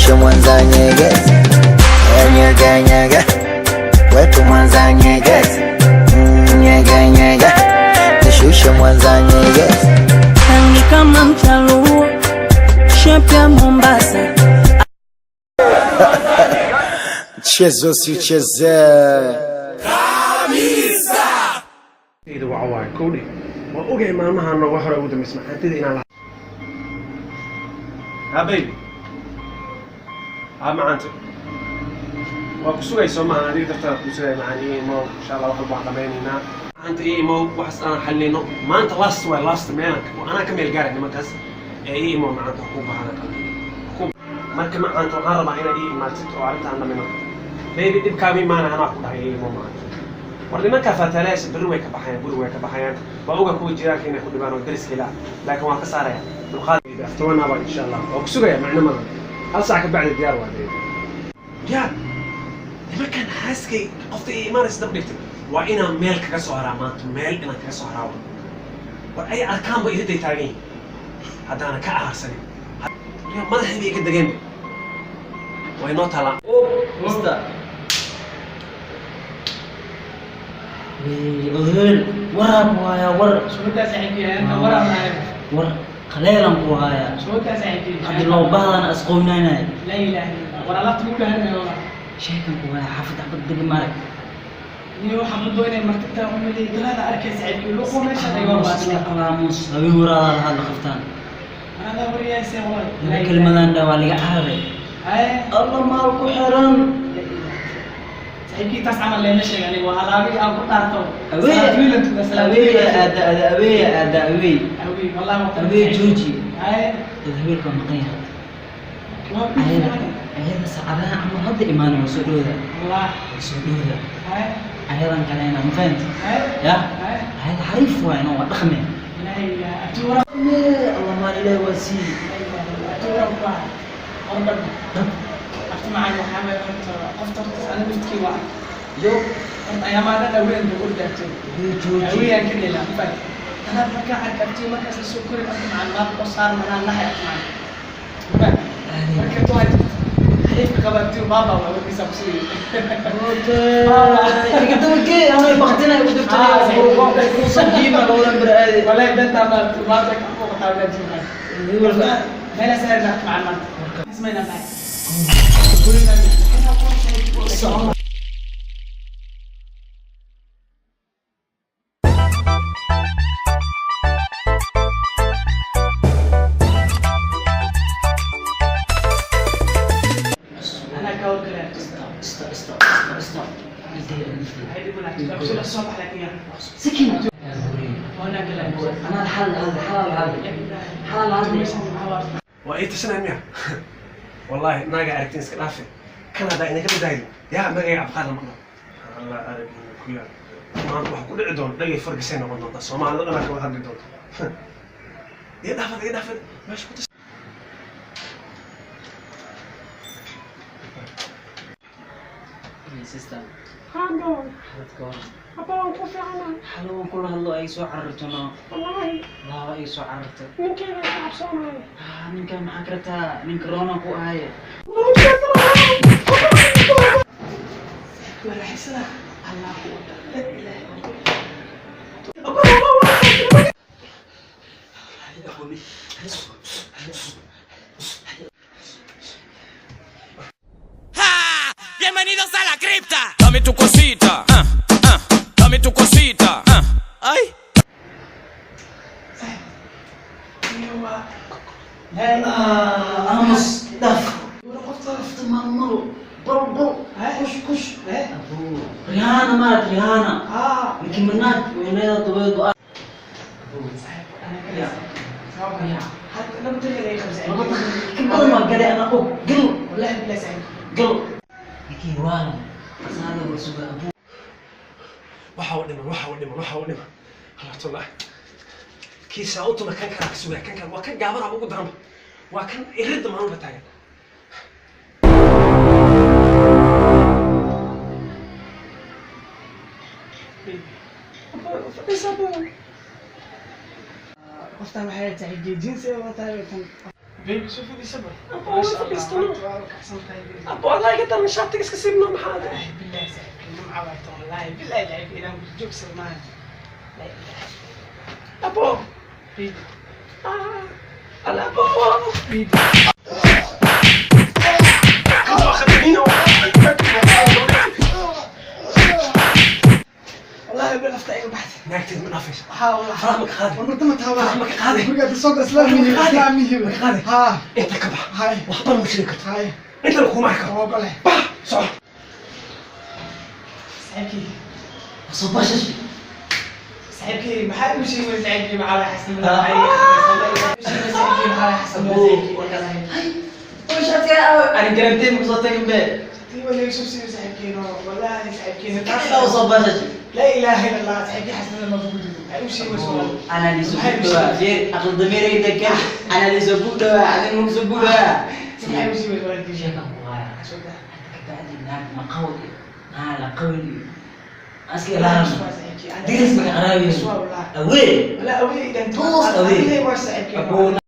Nishushe Mwanza Nyegezi, nyege nyege, kwetu Mwanza Nyegezi, nyege nyege, nishushe Mwanza Nyegezi. Rangi kama mchaluo, shape ya Mombasa. Mchezo si uchezee. Ida waxa waaye kowdhi, waan ogahay maalmahan nooga hore ugu dambaysa maxaantida inaan la ha baby ha macaanta waa ku sugayso maaha adiga dartaa ku sugaya macaan. Ii imow, insha Allah wax walba waan dhamaynaynaa. Macaanta ii imow, waxaas aan xalinayno maanta. Last waay, last meelan anaa ka meel gaaray nimankaas ee ii imow macaanta ku bahana ku. Marka macaanta waxaan rabaa inaad ii imaatid oo arrintaan dhamayno. Baby, dhibkaama imaana, anaa ku dhahay ii imow macaanta. War nimankaa faataalayaasha berri way ka baxayaan, guri way ka baxayaan. Waa oga kuwa jiraanka inay ku dhibaan oo dariska ilaa, laakiin waan ka saaraya. Dulqaad after one hour, insha Allah waa ku sugaya. Macno madan hal saac ka bacdi diyaar waa baby. Ya nimankan xaaskay qofta ii imaanaysa dab dhigtay, waa inaan meel kaga soo haraa maanta, meel inaan kaga soo haraa. War ay arkaanba iriday taagan yihin haddaanan ka aarsanin madaxii bay iga degeenba. Way noo taalaa. Mister. Odeel, waraab waaya war. War qaleelan ku hayaa. Hadii loo bahdana asqoonaynaya. Sheekan ku haya xaafad xabad degi marag. Iska alaamus habeen waraadaa la hadla qaftaan. Laba kelmadaan dha waa laga cararay. Alla maal ku xiran. Awey awey aada aada awey aada awey. Awey jooji. Dad haweenka waa maqan yahay. Ayada saacadaha camal hadda imaanay, waa soo dhowda. Waa soo dhowda. Ayadan kalena ma fahanti? Ya? Ayada xariif waay no, waa dhaqme. Allah maal Ilaahay waa siiyey. Dab. Yo. Awey jooji. Iga dabagee anay baktina igu dirtay kuusan jiima labadan bir aadi. Stop, stop, stop, stop. سكين انا الحل هذا حلال هذا حلال هذا. Waa ii tashanaya miya? Wallahi naaga aragtiin iska dhaafe kan haddaa idinka badbaadiyo yaa magayga Cabqaar lama dhaho. Allah aragina ku yaal maanta waxa ku dhici doona dhagay fargasay noqon doontaa, Soomaalida dhanaa kawada hadli doonta. Iyo dhaafad, iyo dhaafad meesha ku tas. Sister. Xaalad ka waran? Xalo waan kula hadlo ay soo cararto no. Laba ay soo carartay. Ah, ninka maxaa ka rabtaa? Ninka roona ku ahaye. Bienvenidos a la cripta. Dame tu cosita, ah, ah, dame tu cosita, ah. Ay. Aamus dhaf. Qofta maalmaro. Baro baro. Kush kush. Abuu. Rihanna maarag Rihanna. Nicki Minaj weyneeda dabeed go. Abuu. Ya. Ya. Laba daqiiqo ka badan waa galay anaa og. Gal. Gal. Ninkii waalan. Asaana waa sugaa abuu. Waxa u dhiman, waxa u dhiman, waxa u dhiman allatullah kiisaa u tuma kan kalaa ka sugaya. Kan kale waa kan gaabanaba ugu daranba, waa kan iridda maalmalba taagan. Baby, soo fadhiisa bal. Abbo, waa fadhiistano. Abbo, adaa iga daran, shaatiga iska siibno, maxaa ade? Billahi saaxiibkay, nimca waayta, wallaahi billahi saaxiibkay, inaan ku joogsan maahan. Laa ilaaha. Abbo. Baby. Ala, abbo. Baby. Wallaahi bil nafta iga baxday. Naagteed ma dhaafaysa? Waxaa wallaahi. Faraha ma ka qaadi? War marta ma taabaa. Faraha ma ka qaadi? Guriga soo gal, islaamihi, islaamihi. Ma ka qaadi? Haa. Inta ka bax. Hay. Waxba ma sheegi karto. Hay. Inta lakuma arki karo. Waa ogolahay. Bax, soco. Saaxiibkay. Soo bashash. Saaxiibkay, maxaa igu sheegay saaxiibkay? Maxaa la xasan saaxiibkay? Maxaa la xasan saaxiibkay? Oo shaatiga ani garantay ma kusoo tagin be. Tii waa laga soo siiyey saaxiibkay, no wallaahi saaxiibkay. Ilaa usoo bashash. Laa ilaaha illa Allah, saaxiibkay xasan ma ku gudo. Maxaa igu sheegay su'aal? Anaa liisoo ku dhawaa feer aqal dameerayda degan, anaa liisoo ku dhawaa, adin magu soo ku dhawaa. Maxaa igu sheegay su'aal? Sheekan ku haya. Soo daa. Hadda kabacdi naag ma qawl iyo naa la qawl iyo aska ilaalno diris maka qaraabiyo awee. لا away. Toos away. Waa saaxiibkay. Aboo.